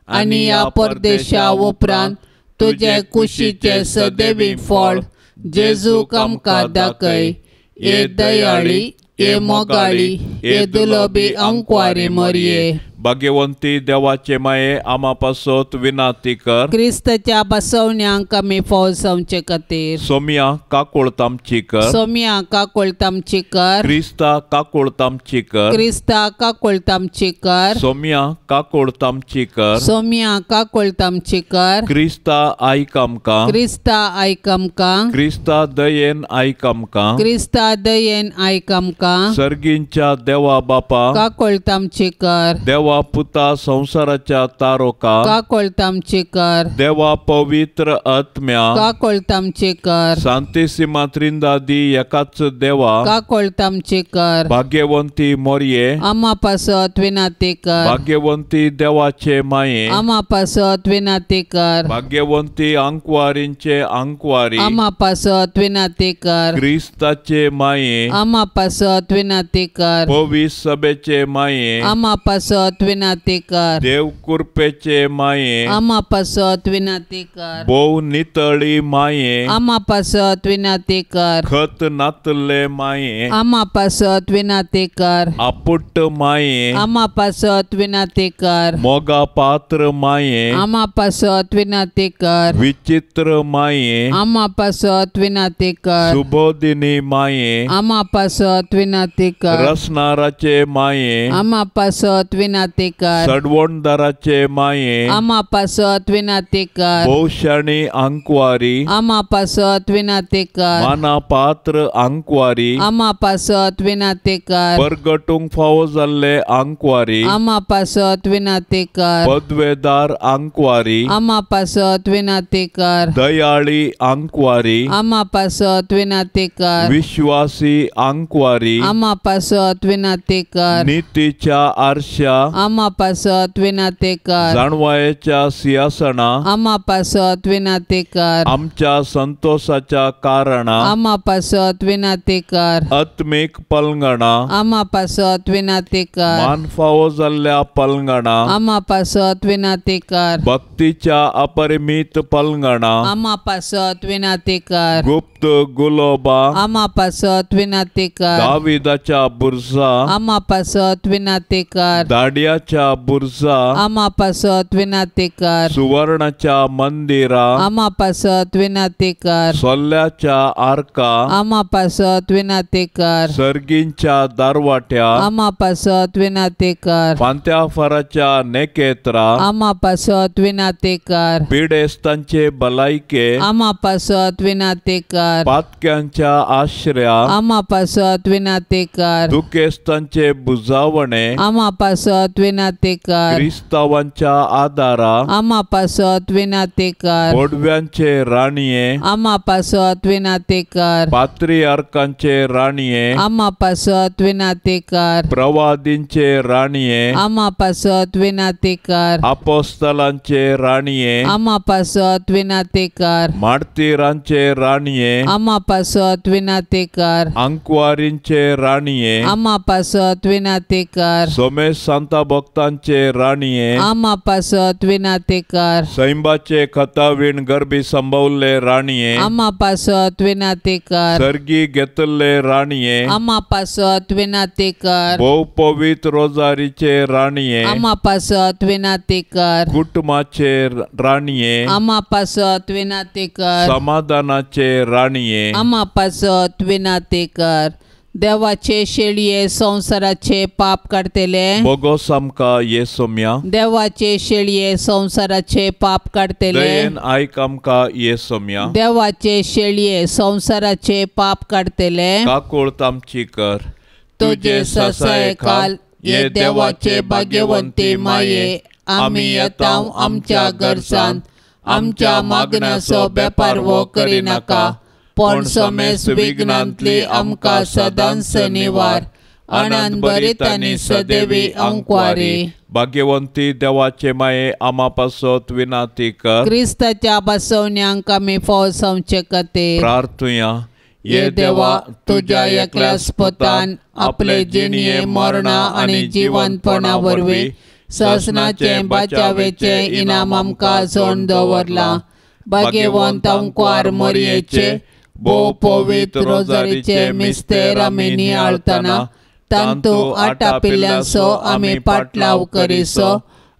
आनी ह्या परदेशा उपरांत तुजे कुशीचे सदैवी फळ जेजूक आमकां दाखय। ये दयाळी, ये मोगाळी, ये दुलोबी अंकवारी मोरये। भाग्यवंती देवाचे माये आमा पासत विनंती कर, क्रिस्ताच्या बसवण्यांक आमी फौज जावचे खातीर। सोमिया काकुळत आमची कर, सोमिया काकुळत आमची कर, क्रिस्ता काकुळत आमची कर, क्रिस्ता काकुळत आमची कर, सोमिया काकुळत आमची कर, सोमिया काकुळत आमची कर, क्रिस्ता आयक आमकां, क्रिस्ता आयक आमकां, क्रिस्ता दयेन आयक आमकां, क्रिस्ता दयेन आयक आमकां, सर्गींच्या देवा बापा काकुळत आमची कर, देवा पुता संसाराच्या तारोका काकुळत आमची कर, देवा पवित्र आत्म्या काकुळत आमची कर, सांतिसिमा त्रिंदादी एकाच देवा काकुळत आमची कर, भाग्यवंती मोरये आमा पासत विनंती कर, भाग्यवंती देवाचे माये आमा पासत विनंती कर, भाग्यवंती आंकवारींचे आंकवारी आमा पासत विनंती कर, क्रिस्ताचे माये आमा पासत विनंती कर, पवित्र सभेचे माये आमा पासत विनंती कर, देव कृपेचे माये आमा पासत विनंती कर, भोव नितळी माये आमा पासत विनंती कर, खत नातले माये आमा पासत विनंती कर, आपुट माये आमा पासत विनंती कर, मोगा पात्र माये आमा पासत विनंती कर, विचित्र माये आमा पासत विनंती कर, सुबोधिनी माये आमा पासत विनंती कर, रसनाराचे माये आमा पासत विनंती विनाती कर। सडवणदाराचे माये आमा पासत विनाती कर। भोवशाणी आंकवारी आमा पासत विनाती कर। माना पात्र आंकवारी आमा पासत विनाती कर। परगटूंक फावो जाल्ले आंकवारी आमा पासत विनाती कर। पदवेदार आंकवारी आमा पासत विनाती कर। दयाळी आंकवारी आमा पासत विनाती कर। विश्वासी आंकवारी आमा पासत विनाती कर। नितीच्या आरशा आमा पासत विनाती कर। जाणवायेच्या सिंहासना आमा पासत विनाती कर। आमच्या संतोषाच्या कारणा आमा पासत विनाती कर। आत्मीक पलंगणा आमा पासत विनाती कर। मान फावो जाल्ल्या पलंगणा आमा पासत विनाती कर। भक्तीच्या अपरिमित पलंगणा आमा पासत विनाती कर। गुप्त गुलोबा आमा पासत विनाती कर। दाविदाच्या बुरजा आमा पासत विनाती कर। दाडियाच्या बुरजा आमा पासत विनाती कर। सुवर्णाच्या मंदिरा आमा पासत विनाती कर। सोल्ल्याच्या आरका आमा पासत विनाती कर। सर्गींच्या दारवाट्या आमा पासत विनाती कर। फांत्याफाराच्या नेकेत्रा आमा पासत विनाती कर। पिडेस्तांचे भलायके आमा पासत विनाती कर। पातक्यांच्या आश्रया आमा पासत विनाती कर। दुखेस्तांचे बुजावणे आमा पासत विनाती कर। क्रिस्तावांच्या आदारा आमा पासत विनाती कर। बोडव्यांचे राणये आमा पासत विनाती कर। पात्रियार्कांचे राणये आमा पासत विनाती कर। प्रवादींचे राणये आमा पासत विनाती कर। अपोस्तलांचे राणये आमा पासत विनाती कर। मार्तीरांचे राणये आमा पासत विनाती कर। आंकवारींचे राणये आमा पासत विनाती कर। सोमेश सांता भक्तांचे राणये आमा पासत विनाती कर। सैंबाचे खतावीण गर्भी संभवल्ले राणये आमा पासत विनाती कर। सर्गी घेतल्ले राणये आमा पासत विनाती कर। भोव पवित्र रोजारीचे राणये आमा पासत विनाती कर। कुटुंबाचे राणये आमा पासत विनाती कर। समाधानाचे राणये आमा पासत विनाती कर। देवाचे शेळये संवसाराचे पाप काडतले बोगोस आमकां ये सोम्या। देवाचे शेळये संवसाराचे पाप काडतले दयेन आयक आमकां ये सोम्या। देवाचे शेळये संवसाराचे पाप काडतले काकूळत आमची कर। तुजे ससाये खाल ये देवाचे भाग्यवंती माये आमी येता आमच्या गरजान आमच्या मागण्याचो बेपारवो करिनाका पण समेस विघ्नांतली आमकां सदांच निवार। आनंद भरीत आनी सदैवी अंकवारी भाग्यवंती देवाचे माये आमा पासत विनाती कर। क्रिस्ताच्या बसवण्यांक आमी फाव जावचे खातीर प्रार्थुया। ये देवा तुज्या एकल्याच पुतान आपले जिणये मरणा आनी जिवंतपणा वरवीं ससनाचें बचावेचें इनाम आमकां जोडून दवरलां। भाग्यवंत अंकवार मोरयेचे भोव पवित्र रोजारीचे मिस्तेर आमी नियाळतना तांतू आटापिल्ल्यांचो आमी पाटलाव करिसो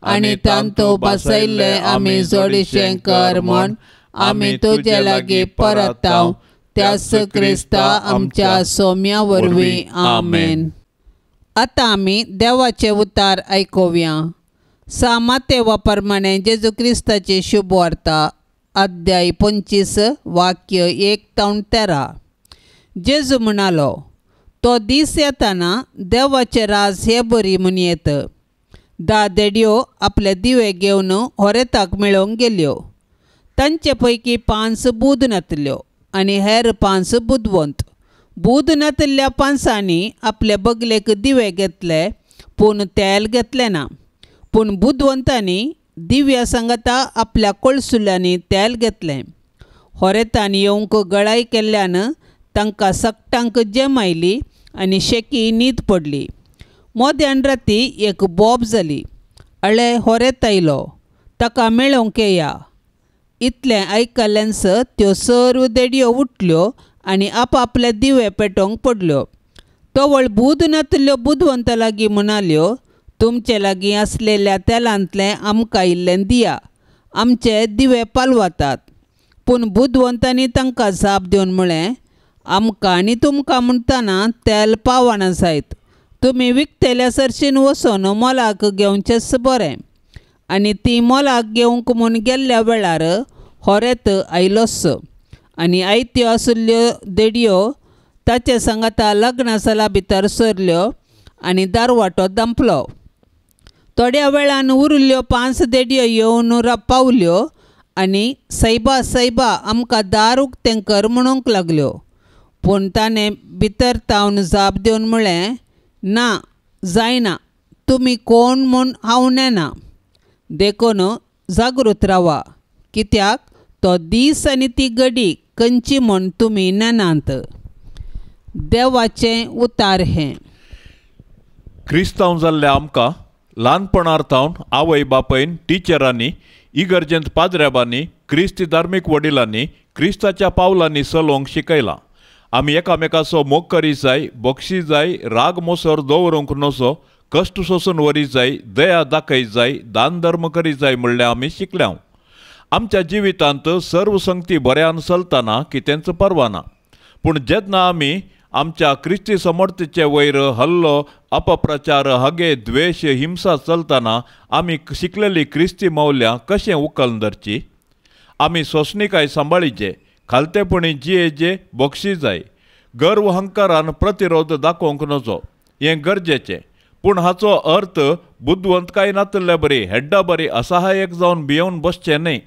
आनी तांतू बसयल्ले आमी जोडीशें कर म्हूण आमी तुजे लागीं परताव त्याच क्रिस्ता आमच्या सोम्या वरवीं आमेन। आतां आमी देवाचे उतार आयकुया। सा मातेवा प्रमाणे जेजू क्रिस्ताची शुभवार्ता अध्याय 25 वाक्य 1 ते 13। जेजू म्हणालो तो दीस येताना देवाचे राज हे बरी म्हूण येत। 10 देडयो आपले दिवे घेवन होरेताक मेळोवंक गेल्यो। तांचे पैकी 5 बूद नातल्यो आनी हेर 5 बुदवंत। बूद नातल्ल्या 5 आपले बगलेक दिवे घेतले पूण तेल घेतलें ना। पूण बुदवंतांनी दिव्या सांगाता आपल्या कोळसुल्यांनी तेल घेतलें। होरेतान येवंक गळाय केल्ल्यान तांकां सगटांक जेम आयली आनी शेकी न्हीद पडली। मोद्यान राती एक बोब जाली। अळे होरेत आयलो ताका मेळोवंक येया। इतलें आयकल्ल्यान्स त्यो सर्व देडयो उठल्यो आनी आपआपले दिवे पेटोवंक पडल्यो। तवळ बूद नातल्यो बुदवंता लागीं म्हणाल्यो तुमचे लागीं आसलेल्या तेलांतलें आमकां इल्लें दिया आमचे दिवे पालवतात। पूण बुदवंतांनी तांकां जाप दिवन म्हळें आमकां आनी तुमकां म्हणटना तेल पावना जायत। तुमी विकतेल्या सरशीन वचून मोलाक घेवचेंच बरें. आनी ती मोलाक घेवंक म्हूण गेल्ल्या वेळार होरेत आयलोच आनी आयत्यो आशिल्ल्यो देडयो ताचे सांगाता लग्न साला भितर सरल्यो आनी दारवाटो दंपलो. थोड्या वेळान उरिल्ल्यो 5 देडयो येवन पावल्यो आनी सैबा सैबा आमकां दार उक्तें कर म्हणूंक लागल्यो. पूण ताणें भितर तावन जाप दिवन म्हळें, ना जायना, तुमी कोण म्हूण हांव नेना. देखून जागृत रावा, कित्याक तो दीस आनी ती घडी खंयची म्हूण तुमी नेनात. देवाचें उतार हें. क्रिस्तांव जाल्ल्या आमकां ल्हानपणार थावन आवय बापायन, टिचरांनी, इगर्जेंत पाद्र्याबांनी, क्रिस्ती धार्मीक वडिलांनी क्रिस्ताच्या पावलांनी चलोवंक शिकयलां. आमी एकामेकाचो मोग करी जाय, बक्षी जाय, राग मोसर दवरूंक नजो, कश्ट सोसून वरी जाय, दया दाखय जाय, दान धर्म करी जाय म्हणल्यार आमी शिकल्या. आमच्या जिवितांत सर्व संगती बऱ्यान चलतना कितेंच परवाना, पूण जेन्ना आमी आमच्या क्रिस्ती समर्थीचे वयर हल्लो, अपप्रचार, हगे, द्वेश, हिंसा चलतना आमी शिकलेली क्रिस्ती मौल्यां कशें उखल धरची? आमी सोंसणीकाय सांबाळीचे, खालतेपणी जियेचे, बक्षी जाय, गर्व हंकारान प्रतिरोध दाखोवंक नजो, हें गरजेचें. पूण हाचो अर्थ बुदवंतकाय नातिल्ले बरी, हेड्डा बरी असहायक जावन भियोवन बसचें न्हय,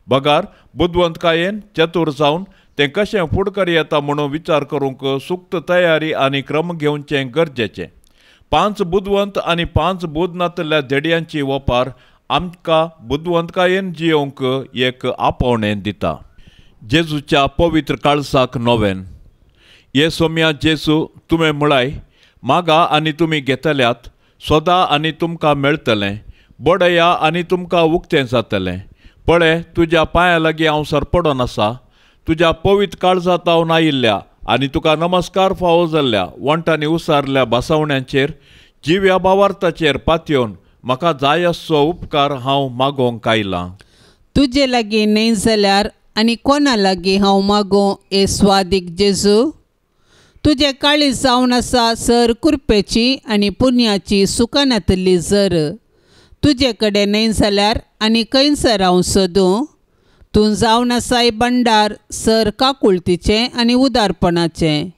बगार बुदवंतकायेन चतूर जावन तें कशें फुडकर येता म्हणून विचार करूंक सुक्त तयारी आनी क्रम घेवचें गरजेचें. 5 बुदवंत आनी 5 बुद नातिल्ल्या धेडयांची वपार आमकां बुदवंतकायेन जियोवंक एक आपोवणें दिता. जेजूच्या पवित्र काळसाक नोवेन. हे सोम्या जेजू, तुवें म्हळाय, मागा आनी तुमी घेतल्यात, सोदा आनी तुमकां मेळटलें, बडया आनी तुमकां उक्तें जातलें. पळय, तुज्या पांया लागीं हांव सरपडोन आसा, तुज्या पवित्र काळजा तावन आयिल्ल्या आनी तुका नमस्कार फावो जाल्ल्या वण्टांनी उसारल्या भासावण्यांचेर जिव्या भावार्थाचेर पातयेवन म्हाका जाय आसचो उपकार हांव मागोवंक आयलां. तुजे लागीं न्हय जाल्यार आनी कोणा लागीं हांव मागों हे स्वादीक जेजू? तुजें काळीज जावन आसा सर कुरपेची आनी पुण्याची सुकानातली जर. तुजे कडेन न्हय जाल्यार आनी खंयसर हांव सोदूं? तूं जावन आसाय भंडार सर काकुळतीचें आनी उदारपणाचें.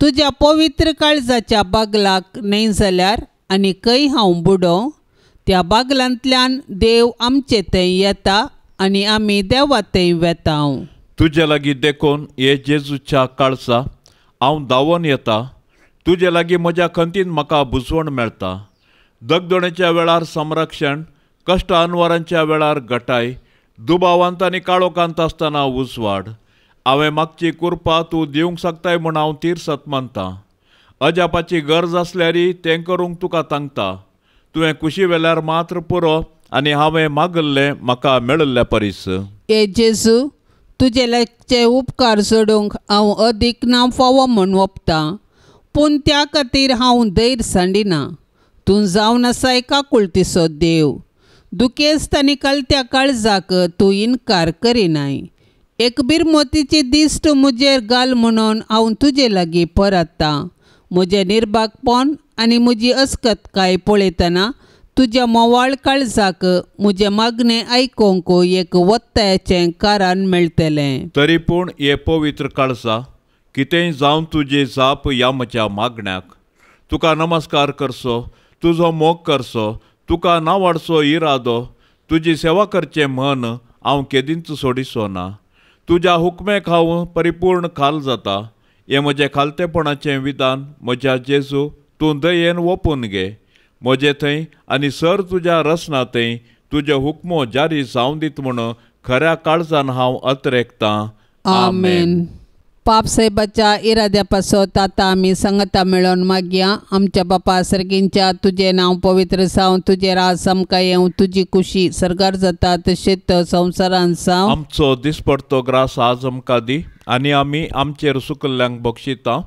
तुज्या पवित्र काळजाच्या बागलाक न्हय जाल्यार आनी खंय हांव बुडों? त्या बागलांतल्यान देव आमचे थंय येता आनी आमी देवा थंय वेता. तुजे लागीं देखून हे जेजूच्या काळजा हांव धांवोन येता. तुजे लागीं म्हज्या खंतीन म्हाका बुजवण मेळटा. दगदोणेच्या वेळार संरक्षण, कश्ट अनवरांच्या वेळार गटाय, दुबावांत आनी काळोखांत आसतना उजवाड. हांवें मागची कुरपा तूं दिवंक शकताय म्हूण हांव तिरसत मानता. अजापाची गरज आसल्यारय तें करूंक तुका तांकता. तुवें कुशी वेल्यार मात्र पुरो आनी हांवें मागल्लें म्हाका मेळिल्ल्या परीस. हे जेजू, तुजे लागचे उपकार जोडूंक हांव अदीक ना फावो म्हूण ओपतां, पूण त्या खातीर हांव धैर्य सांडिना. तूं जावन आसाय काकुळतीचो देव, दुखेस्त आनी कलत्या काळजाक तूं इनकार करिनाय. एक बिरमोतीची दिश्ट म्हजेर घाल म्हणून हांव तुजे लागीं परततां. म्हजें निर्भागपण आनी म्हजी अस्कतकाय पळयतना तुज्या मोवाळ काळजाक म्हजें मागणें आयकूंक एक वत्तायाचें कारण मेळटलें. तरी पूण हे पवित्र काळजा, कितेंय जावन तुजी जाप ह्या म्हज्या मागण्याक. तुका नमस्कार करचो, तुजो मोग करचो, तुका नावाडचो इरादो, तुजी सेवा करचें मन हांव केदींच सोडिचो ना. तुज्या हुकमेक हांव परिपूर्ण खाल जाता. हें म्हजें खालतेपणाचें विधान म्हज्या जेजू, तूं दयेन ओपून घे. म्हजे थंय आनी सर तुज्या रसना थंय तुजे हुकमो जारी जावं दीत म्हूण खऱ्या काळजान हांव अत्रेकतां. आमेन. पाप साहेबाच्या इराद्या पासत आतां आमी सांगता मेळोवन मागया. आमच्या बापा सर्गींच्या, तुजें नांव पवित्र जावं, तुजें राज आमकां येवं, तुजी कुशी सर्गार जाता तशेंच संवसारान जावं. आमचो दिसपडतो ग्रास आज आमकां दी आनी आमी आमचेर सुकल्ल्यांक बक्षिता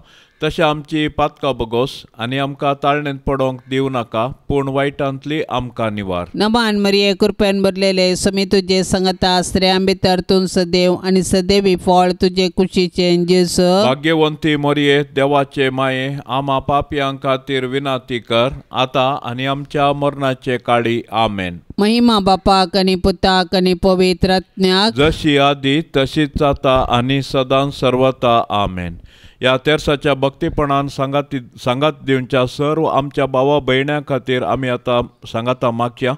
तशें आमची पातकां बगोस आनी आमकां ताळणेंत पडोंक दिवं नाका, पूण वायटांतली आमकां निवार. नमान मरिये कृपेन भरलेले, समी तुजे संगता, स्त्रियां भितर तूं सदैव आनी सदैवी फळ तुजे कुशीचें जेजू. भाग्यवंती मरिये देवाचे माये, आमा पापयां खातीर विनंती कर, आतां आनी आमच्या मरणाचे काळी. आमेन. महिमा बापाक आनी पुताक आनी पवित्र आत्म्याक, जशी आदी तशीच जाता आनी सदां सर्वता. आमेन. ह्या तेर्साच्या भक्तीपणान सांगात दिवच्या सर्व आमच्या भावा भयण्यां खातीर आमी आतां सांगाता मागया.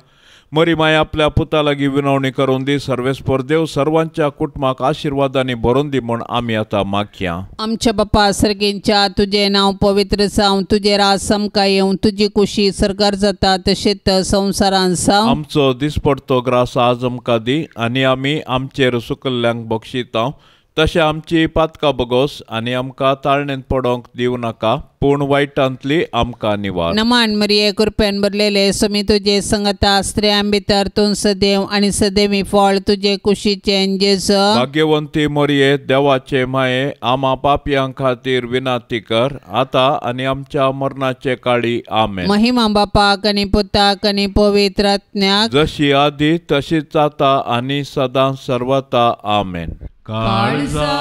मरी माया आपल्या पुता लागीं विनवणी करून दी. सर्वेस्पर देव सर्वांच्या कुटुंबाक आशिर्वादांनी भरून दी म्हूण आमी आतां मागया. आमच्या बापा सर्गींच्या, तुजें नांव पवित्र जावं, तुजें राज आमकां येवं, तुजी कुशी सरकार जाता तशेंच संवसारांत जावं. आमचो दिसपडतो ग्रास आज आमकां दी आनी आमी आमचेर सुकल्ल्यांक बक्षिता तशें आमची पातकां बगोस आनी आमकां ताळणेंत पडोंक दिवं नाका, पूण वायटांतली आमकां निवार. नमान मरिये कृपेन भरलेले, समी तुजे संगता, स्त्रियां भितर तूं सदैव आनी सदैवी फळ तुजे कुशीचें जेजू. भाग्यवंती मरिये देवाचे माये, आमा पापयां खातीर विनंती कर, आतां आनी आमच्या मरणाचे काळी. आमेन. महिमा बापाक आनी पुताक आनी पवित्र आत्म्याक, जशी आदी तशीच जाता आनी सदां सर्वता. आमेन. काळजा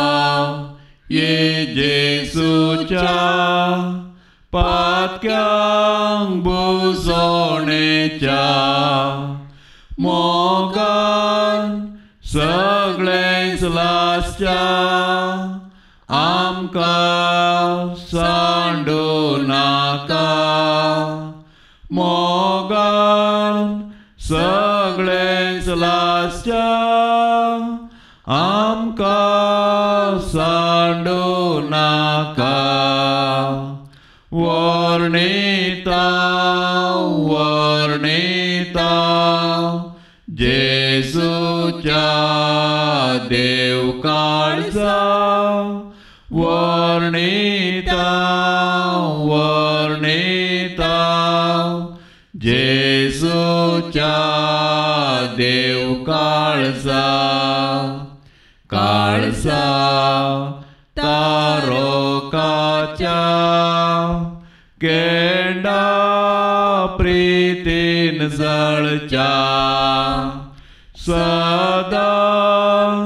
ये जेजूच्या पातक्यांक बुजोवणेच्या मोगान सगळेंच लासच्या आमकां सांडू नाका, मोगान सगळेंच लासच्या आमकां सांडू नाका. वर्णिता वर्णिता जेजूच्या देव काळजा, वर्णिता वर्णिता जेजूच्या देव काळजा. काळजा तारोकाच्या केंडा प्रीतीन जळच्या, सदां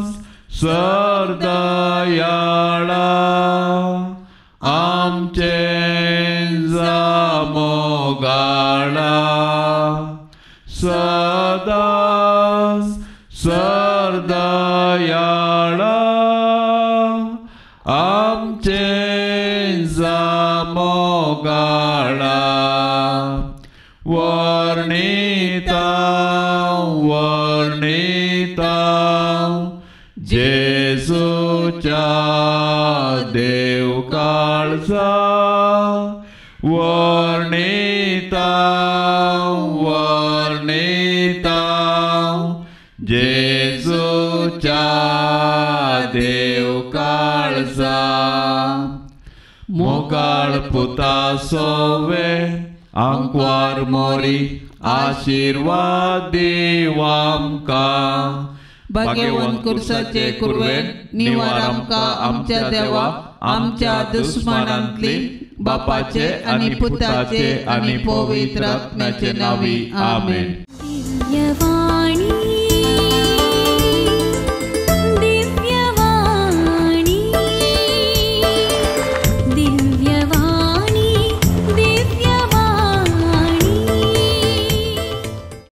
सरदयाळा आमचे मोगाळा, सदां सरदयाळा आमचे मोगाळा. वर्णिता वर्णिता जेजूच्या देव काळजा, वर्णिता वर्णिता जेजूच्या देव काळजा. मोगाळ पुता सोवे आंकवार मोरी आशिर्वाद दीव आमकां, भाग्यवंत कुर्साचे कुर्वेन निवार आमकां आमच्या देवा आमच्या दुस्मानांतली, बापाचे आनी पुताचे आनी पवित्र आत्म्याचे नांवी. आमेन.